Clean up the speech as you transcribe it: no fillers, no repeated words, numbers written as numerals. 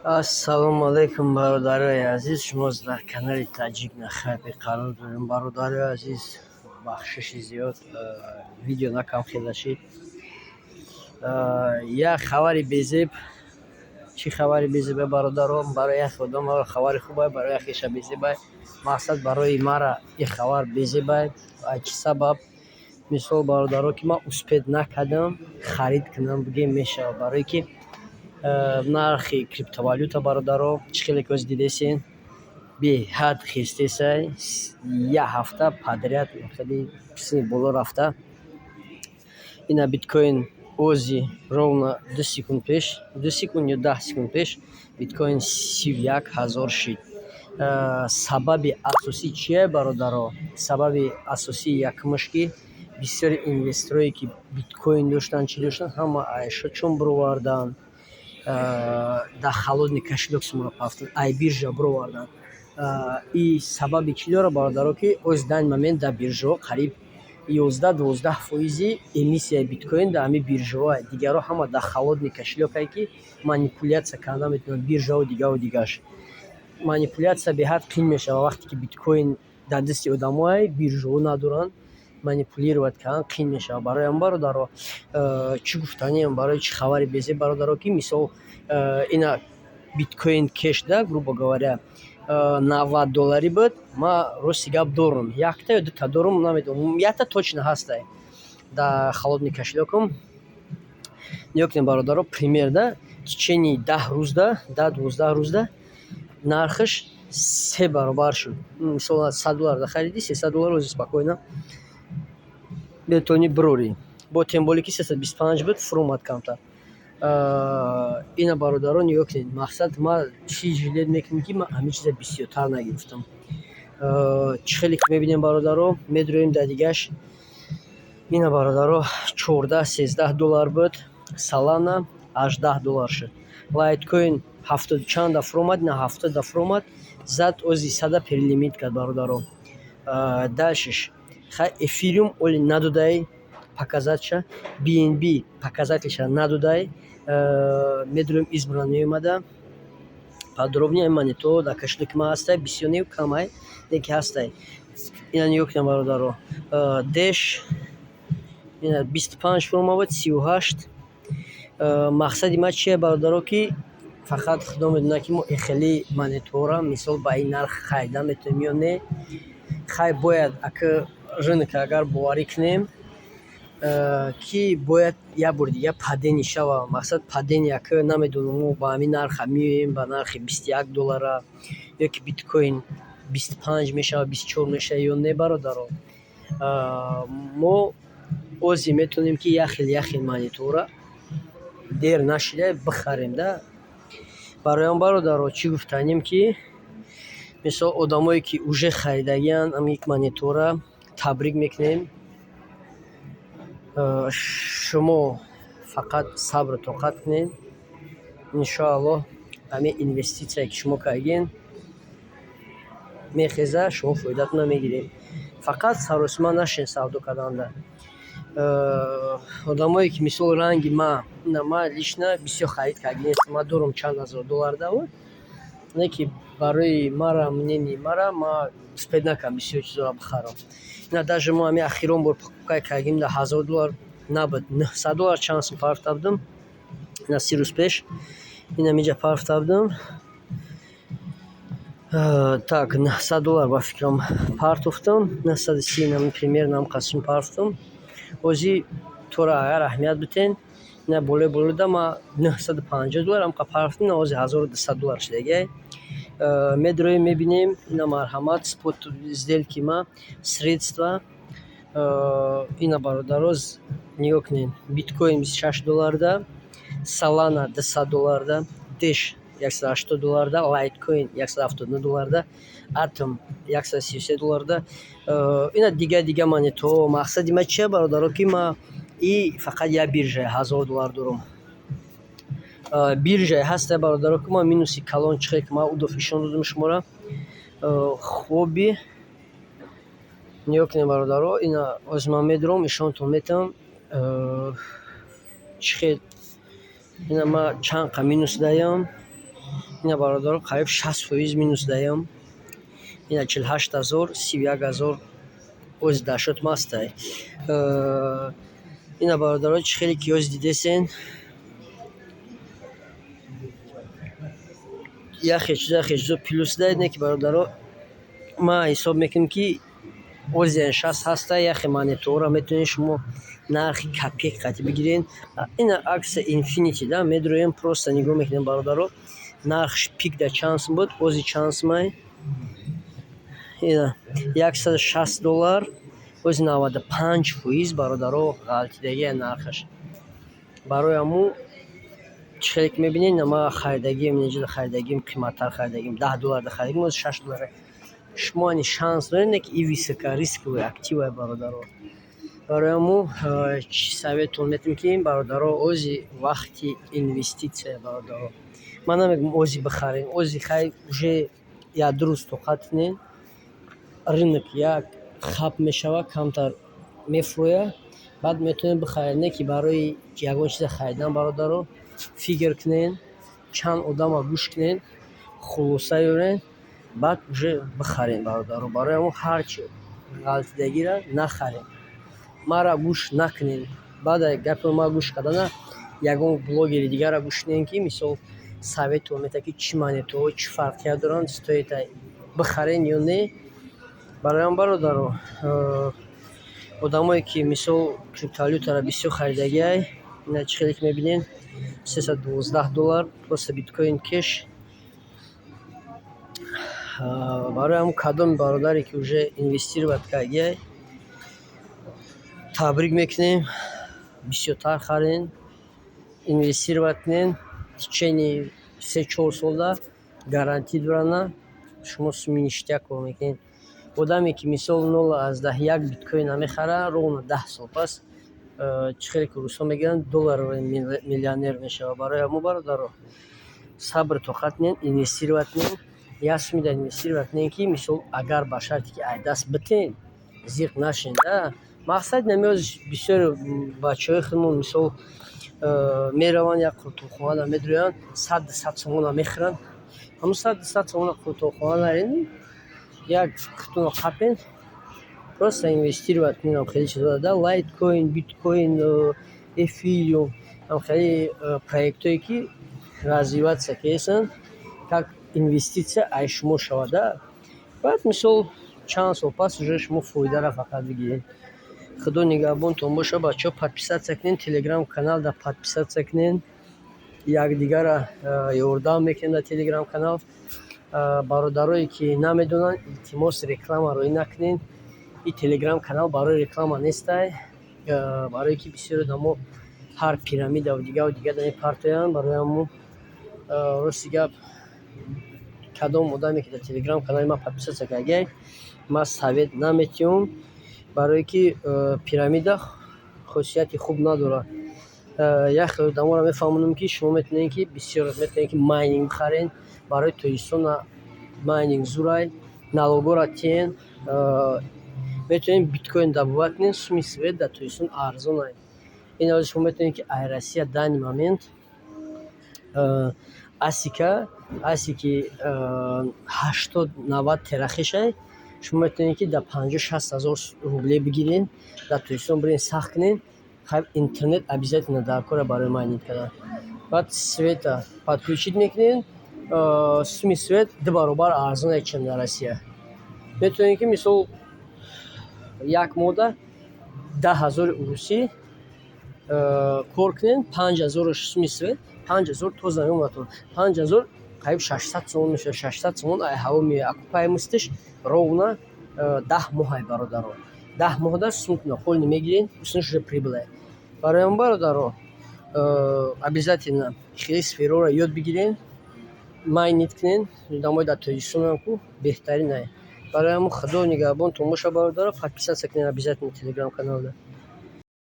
Ассалому алайкум, бародарои азиз. Шумо дар канали Таҷик на хайпе қарор дорем. Бародарои азиз, бахшиши зиёд, видео накам хела шид. Як хабари безеб. Чӣ хабари безебе, бародаро? Барои як одам хабари хубай, барои якеша безебай. Мақсад, барои мара ин хабар безебай. Аз чӣ сабаб? Мисол, бародаро, ки ман успеть накардам харид кунам, бигем, мешавад, барое ки нархи криптовалюта, бародаро, чӣ хеле ки ҳозир дидесен, беҳад хестесай. Як ҳафта подряд хеле сини боло рафта. Ина, биткоин ози ровно 2 секунд пеш, 2 секунд ё 10 секунд пеш, биткоин 31 000 шид. Сабаби асосӣ чие, бародаро? Сабаби асосии якумаш, ки бисёри инвесторое, ки биткоин доштанд, чӣ доштанд, ҳама айшо чун бироварданд, дар холодный кошелёк сумро пафтанд, ай биржа бироварданд. И сабаби чӣ дорад, бародаро, ки оз данный момент дар биржаҳо қариб 11-12 фоизи эмиссияи биткоин дар ҳамин биржаҳоа. Дигарҳо ҳама дар холодный кошелёкае, ки манипуляция карда наметавонанд. Биржаҳо, дигару дигараш, манипуляция беҳад қин мешавад, вақте ки биткоин дар дасти одамое, биржаҳо надоранд, манипулировать кардан қин мешавад. Барои ҳамин, бародаро, чӣ гуфтаниам, барои чӣ хабари безеб, бародаро, ки мисол, ина, биткоин кеш да, грубо говоря, 90 долларӣ буд. Ман, рости гап, дорум якта ё дута дорум, намедонам, якта точно ҳастай дар холодный кошелёкам. Нигоҳ кунед, бародаро, пример да, в течение 10 рӯзда, 10-12 рӯзда нархаш се баробар шуд. Мисол, 100 доллар харидӣ, 300 доллар ози спокойно метавонӣ бирорӣ. Бо тем более ки 325 буд, фуромад камтар. Ина, бародарон, нигоҳ кунед. Мақсад, ман чӣ жалеть мекунем, ки ман ҳамин чиза бисёртар нагирифтам. Чӣ хеле ки мебинем, бародаро, медроем дар дигаш. Ина, бародаро, 14-13 доллар буд Солана, 18 доллар шуд. Лайткоин ҳафтоду чанда фуромад, ина, 70-да фуромад, зад, ози 100-а перелимит кард, бародаро. Дальше ш хай, эфириум оли надодай показать ша, BNB показатель ша надодай. Медроем, избрано меомада подробнее. Монето дар кошелёки ман ҳастай, бисёр не, камай, леки ҳастай. Ина, нигоҳ кунед, бародаро, Дэш, ина, 25 фуромад буд, 38. Мақсади ман чие, бародаро, ки фақат Худо медонад, ки мо ихели монетаҳоро, мисол, ба ин нарх харида метавонем ё не. Хай, бояд ака рынок агар боварӣ кунем, ки бояд як бори дига падение шава. Мақсад, падение ака, намедонам, мо ба ҳамин нарха меоем, ба нархи 21 доллара, ё ки биткоин 25 мешавад, 24 мешавад ё не, бародаро. Мо ози метавонем, ки як хел, як хел монетаҳоро дер нашида бихарем да. Барои он, бародаро, чӣ гуфтанем, ки мисол, одамое, ки уже харидагианд ҳамин монетаҳоро, табрик мекунем. Шумо фақат сабру тоқат кунед, иншоаллоҳ, ҳамин инвеститсияе, ки шумо кардед, мехезад, шумо фоидатонро мегиред. Фақат саросима нашед савдо карданда. Одамое, ки мисол ранги ман, ина, ман лично бисёр харид кардагӣ нестам, ман дорум чанд ҳазор доллар даву, не ки барои мара, мнение мара, ман успеть накардам бисёр чизҳоро бихарам. Ина, даже мо ҳамин охирон бор покупка кардагим, дар 1000 доллар набуд, 900 доллар чанд сум партофта будам. Ина, 30 рӯз пеш инам инҷа партофта будам. Так, 900 доллар, ба фикрам, партофтам, 930, примерно ҳамқадр сум партофтам. Ҳозир тора агар аҳамият битен, ина, болои болода ман 950 доллар ҳамқадр партофтам, ина, ҳозир 1200 доллар шудагиай. Медроем, мебинем. Ина, марҳамат, спот сделки ма, средства. Ина, бародаро, нигоҳ кунед: биткоин 26 долларда, Солана 200 долларда, Дэш 180 долларда, Лайткоин 179 долларда, Атом 133 долларда, ина, дигар дигар монетаҳо. Мақсади ман чия, бародаро, ки ман и фақат як биржае 1000 доллар дорум. Биржае ҳаста, бародаро, ки ман минуси калон, чӣ хел ки ман удоф ишон додам шуморо. Хуби, нигоҳ кунед, бародаро, ина, ҳозир ман медурам, ишонтон метавам, чӣ хел ина ман чанд қа минус даям. Ина, бародаро, қариб 60% минус даём. Ина, 48 000, 31 000 ози дар счёт мастай. Ина, бародаро, чӣ хеле ки ёз дидесен, яхе чизо, яхе чизо плюс дай. Не ки, бародаро, ман ҳисоб мекунам, ки озиан шаст ҳаста, яхе монетаҳоро метавонед шумо нархи копейка қатӣ бигирен. Ина, акция Infinity да медроем, просто нигоҳ мекунем, бародаро, нархш пик да чанд сум буд, ози чанд сумай. Ина, 160 доллар, ози 95%, бародаро, ғалтидагия нархаш. Барои ҳамун, чӣ хеле ки мебинед, ина, ман харидагием, инҷода харидагием, қиматтар харидагием, 10 долларда харидагим, ози 6 доллар. Шумо ани шанс доред, не ки и высокорисковый активай, бародаро. Барои ҳамун чӣ советон метавонем, ки, бародаро, ози вақти инвеститсия, бародаро. Ман намегӯям, ози бихарем, ози хай, уже як ду рӯз тоқат кунед, рынок як хап мешавад, камтар мефурӯяд, баъд метавонед бихаред. Не ки барои ягон чиза харидан, бародаро, фикр кунед, чанд одамро гӯш кунед, хулоса ёред, баъд уже бихаред, бародаро. Барои ҳамун ҳарчи ғалтидагиро нахаред, маро гӯш накунед. Баъд гапи ман гӯш кардана ягон блогери дигарро гӯш кунед, ки, мисол, советон медиҳад, ки чӣ монетаҳо чӣ фарқият доранд, стоит бихарен ё не. Барои ҳам, бародаро, одамое ки, мисол, криптовалютаро бисёр харидагиай, ина, чӣ хеле ки мебинед, 312 доллар просто Биткоин Кеш. Барои ҳамун, кадоми бародаре ки уже инвестировать кардагиай, табрик мекунем, бисёртар харен, инвестировать кунен, в течение 3-4 солда гарантӣ дорана, шумо суми ништяк кор мекунед. Одаме ки, мисол, 0,1 биткоина мехарад, ровно 10 сол пас, чӣ хеле ки рӯзҳо мегӯянд, долларовый миллионер мешавад. Барои ҳамун, бародаро, сабр тоқат кунед, инвестировать кунед, як сумида инвестировать кунед, ки, мисол, агар ба шарте ки ай даст битен, зиқ нашен да. Мақсад намеоз, бисёри бачаҳои худмон, мисол, мераванд, як қурутобхонада медроянд, 100-200 сомона мехӯранд. Ҳамун 100-200 сомона қурутобхона нарен, як худтонро қапен, просто инвестировать кунед ам хеле чизҳоро да: Лайткоин, биткоин, эфириум, ам хеле проектҳое ки развиваться кардастанд, как инвеститсия ай шумо шавад да. Баъд, мисол, чанд сол пас уже шумо фоидаро фақат бигиред. Худо нигаҳбонтон бошад, бачаҳо. Подписаться кунед, Телеграм каналда подписаться кунед, якдигарро ёрдам мекунем дар Телеграм канал. Бародарое ки намедонанд, илтимос, реклама роӣ накунед. Ин Телеграм канал барои реклама нестай, барое ки бисёри одамо ҳар пирамидаву дигару дигар мепартоянд. Барои ҳамун, рости гап, кадом одаме ки дар Телеграм канали ман подписаться кардагиай, ман совет наметиҳам, барое ки пирамида хосияти хуб надорад. Як хел одаморо мефаҳмонам, ки шумо метавонед, ки бисёр метавонед, ки майнинг бихаред. Барои Тоҷикистона майнинг зурай, налогҳоро тиҳен, метавонед биткоин добывать кунед, суми свет дар Тоҷикистон арзонай. Ин ҳози шумо метавонед, ки ай Россия данный момент асика, асики 80-90 терахешай, шумо метавонед, ки дар 50-60 ҳазор рубле бигиред, дар Тоҷикистон бирен, сахт кунед. Хайр, интернет обязательно дар кора барои майнинг кардан. Баъд света подключить мекунед, суми свет ду баробар арзонае, чем дар Россия. Метавонед, ки, мисол, як моҳда 10 000 урусӣ кор кунед, 5000-аш суми свет, 5000 тоза мемонад. 5000 қариб 600 сомон мешавад. 600 сомон ай ҳаво меояд. Окупаемостьш ровно 10 моҳай, бародаро. 10 моҳда сумтона полный мегиред, уснаш уже прибыль. Барои ҳамон, бародаро, обязательно хеле сфераро ёд бигиред, майнить кунед. Одамои дар Тоҷикистонам ку беҳтаринае. Барои ҳамон, Худо нигаҳбонтон бошад, бародаро. Подписаться кунед обязательно Телеграм каналда.